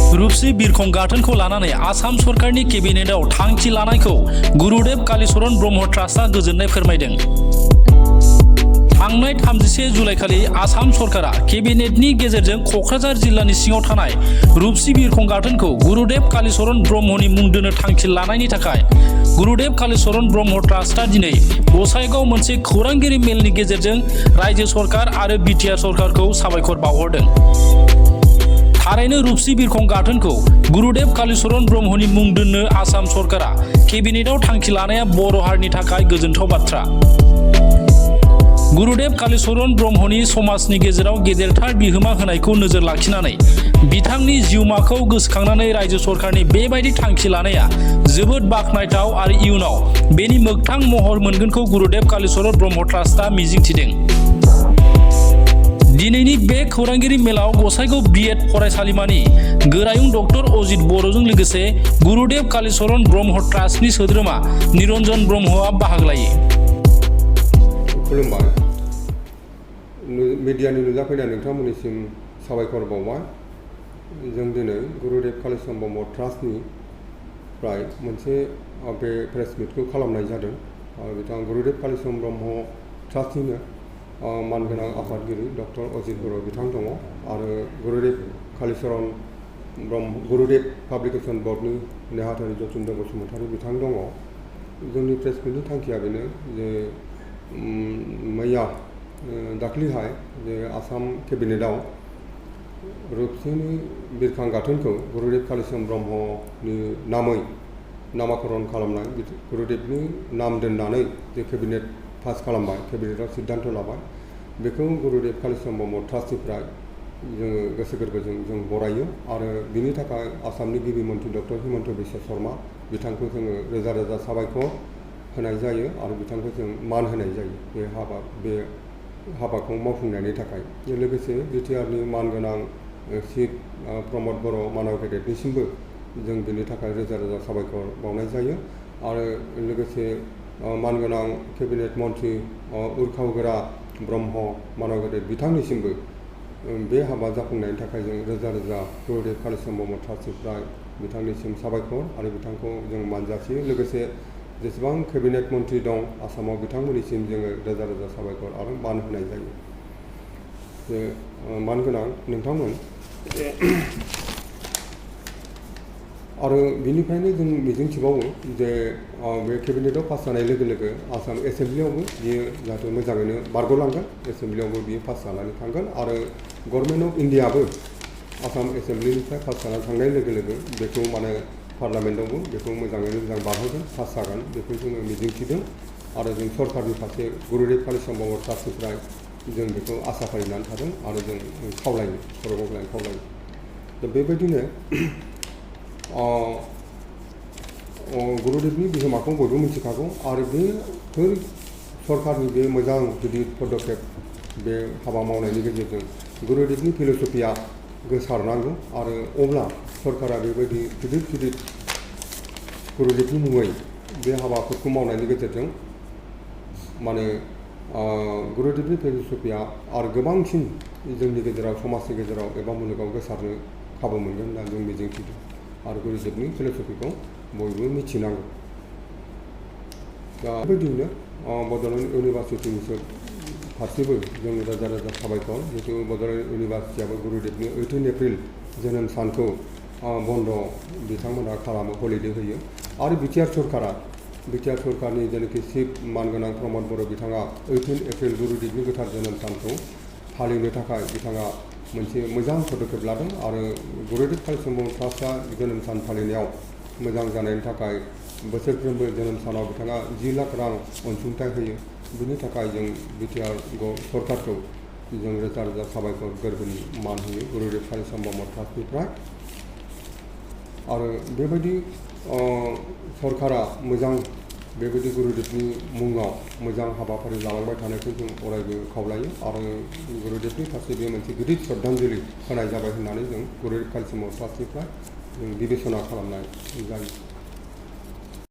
रूपसी बिरखं गाथोनखौ लानानै आसाम सरकारनि केबिनेटआव थांखि लानायखौ गुरुदेव कालीचरण ब्रह्म ट्रास्टआ गोजोननाय फोरमायदों। थांनाय 31 जुलाइखालि आसाम सरकारा केबिनेटनि गेजेरजों क'क्राझार जिल्लानि सिङाव थानाय रूपसी बिरखं गाथोनखौ गुरुदेव कालीचरण ब्रह्मनि मुं दोननो थांखि लानायनि थाखाय गुरुदेव कालीचरण ब्रह्म ट्रास्टआ दिनै गसाइगाव मोनसे खौरांगिरि मेलनि गेजेरजों रायजो सरकार आरो बिटिआर सरकारखौ साबायखर बावहरदों। थारैनो रूपसी बिरखं गाथोनखौ गुरुदेव कालीचरण ब्रह्मनि मुं दोननो आसाम सरकारा केबिनेटआव थांखि लानाया बर' हारिनि थाखाय गोजोनथाव बाथ्रा। गुरुदेव कालीचरण ब्रह्मनि समाजनि गेजेराव गेदेरथार बिहोमा होनायखौ नोजोर लाखिनानै बिथांनि जिउमाखौ गोसोखांनानै रायजो सरकारनि बेबायदि थांखि लानाया जोबोद बाखनायथाव आरो इयुनाव बेनि मोगथां महर मोनगोनखौ गुरुदेव कालीचरण ब्रह्म ट्रास्टआ मिजिंथिदों। दिनैनि बे खौरांगिरि मेलाव गसाइगाव बिएड फरायसालिमानि गोरायुं डक्टर अजित बर'जों लोगोसे गुरुदेव कालीचरण ब्रह्म ट्रास्टनि सोद्रोमा निरन्जन ब्रह्मआ बाहागो लायो। खुलुमबाय। मिडियानि नुजाफैनाय नोंथांमोननिसिम साबायखर बावबाय। जों दिनै गुरुदेव कालीचरण ब्रह्म ट्रास्टनिफ्राय मोनसे बे प्रेस मिटखौ खालामनाय जादों। बिथां गुरुदेव कालीचरण ब्रह्म ट्रास्टनिनो मानगोनां आफादगिरि डक्टर अजित बर' बिथां दङ आरो गुरुदेव कालीचरण ब्रह्म गुरुदेव पाब्लिकेसन बर्डनि नेहाथारि जतिन्द्र बसुमतारी बिथां दङ। जोंनि प्रेस मिटनि थांखिया बेनो जे मैया दाख्लैहाय जे आसाम केबिनेटआव रूपसीनि बिरखं गाथोनखौ गुरुदेव कालीचरण ब्रह्मनि नामै नामाकरण खालामनाय गुरुदेवनि नाम दोननानै जे केबिनेट पास खालामबाय, केबिनेटआव सिद्धान्त लाबाय, बेखौ गुरुदेव कालीचरण ब्रह्म ट्रास्टनिफ्राय जोङो गोसो गोरबोजों जों बरायो आरो बिनि थाखाय आसामनि गिबि मन्थ्रि डक्टर हिमन्त बिश्व शर्मा बिथांखौ जोङो रोजा रोजा साबायखर होनाय जायो आरो बिथांखौ जों मान होनाय जायो बे हाबाखौ मावफुंनायनि थाखाय। लोगोसे बिटिआरनि मानगोनां चिफ प्रमद बर' मानव गेदेरनिसिमबो जों बिनि थाखाय रोजा रोजा साबायखर बावनाय जायो आरो लोगोसे मानगोनां केबिनेट मन्थ्रि उर्खावगोरा ब्रह्म मानव गेदेर बिथांनिसिमबो बे हाबा जाफुंनायनि थाखाय जों रोजा रोजा गुरुदेव कालीचरण ब्रह्म ट्रास्टनिफ्राय बिथांनिसिम साबायखर आरो बिथांखौ जों मान जासियो। लोगोसे जेसेबां केबिनेट मन्थ्रि दं आसामाव बिथांमोननिसिम जोङो रोजा रोजा साबायखर आरो मान होनाय जायो। जे मानगोनां नोंथांमोन आरो बिनिफ्रायनो जों मिजिंथिबावो जे बे केबिनेटआव पास जानाय लोगो लोगो आसाम एसेम्ब्लियावबो बियो जाहाथे मोजाङैनो बारग'लांगोन, एसेम्ब्लियावबो बियो पास जानानै थांगोन आरो गभर्नमेन्ट अफ इन्डियाबो आसाम एसेम्ब्लिनिफ्राय पास जानानै थांनाय लोगो लोगो बेखौ माने पार्लामेन्टआवबो बेखौ मोजाङैनो मोजां बारहोगोन, पास जागोन बेखौ जोङो मिजिंथिदों आरो जों सरकारनि फारसे गुरुदेव कालीचरण ब्रह्म ट्रास्टनिफ्राय जों बेखौ आसा फालिनानै थादों आरो जों खावलायो, सरकारखौ खावलायो। दा बेबायदिनो गुरुदेवनि बिहोमाखौ बयबो मिथिखागौ आरो बेफोर सरकारनि बे मोजां गिदिर पदक्षेप बे हाबा मावनायनि गेजेरजों गुरुदेवनि फिल'सफिया गोसारनांगौ आरो अब्ला सरकारा बेबायदि गिदिर गिदिर गुरुदेवनि मुङै बे हाबाफोरखौ मावनायनि गेजेरजों माने गुरुदेवनि फिल'सफिया आरो गोबांसिन जोंनि गेजेराव समाजनि गेजेराव एबा मुलुगाव गोसारनो खाबु मोनगोन होनना जों मिजिंथिदों आरो गुरुदेवनि फिल'सफिखौ बयबो मिथिनांगौ। दा बेबायदिनो बड'लेण्ड इउनिभार्सिटिनि फारसेबो जों रोजा रोजा साबायखर, जिहेतु बड'लेण्ड इउनिभार्सिटियाबो गुरुदेवनि 18 एप्रिल जोनोम सानखौ बन्द' बिथांमोनहा खालामो, हलिडे होयो आरो बिटिआर सरकारनि जेनाखि चिफ मानगोनां प्रमद बर' बिथाङा 18 एप्रिल गुरुदेवनि गोथार जोनोम सानखौ फालिनो थाखाय बिथाङा मोनसे मोजां पदक्षेप लादों आरो गुरुदेव कालीचरण ब्रह्म ट्रास्टआ जोनोम सान फालिनायाव मोजां जानायनि थाखाय बोसोरफ्रोमबो जोनोम सानाव बिथाङा 10 लाख रां अनसुंथाइ होयो। बिनि थाखाय जों बिटिआर सरकारखौ जों रोजा रोजा साबायखर गोरबोनि मान होयो गुरुदेव कालीचरण ब्रह्म ट्रास्टनिफ्राय आरो बेबायदि सरकारा मोजां बेबायदि गुरुदेवनि मुङाव मोजां हाबाफारि लालांबाय थानायखौ जों अरायबो खावलायो आरो गुरुदेवनि फारसे बे मोनसे गिदिर श्रद्धांजलि होनाय जाबाय होननानै जों गुरुदेव कालीचरण ब्रह्म ट्रास्टनिफ्राय जों बिबेसना खालामनाय जायो।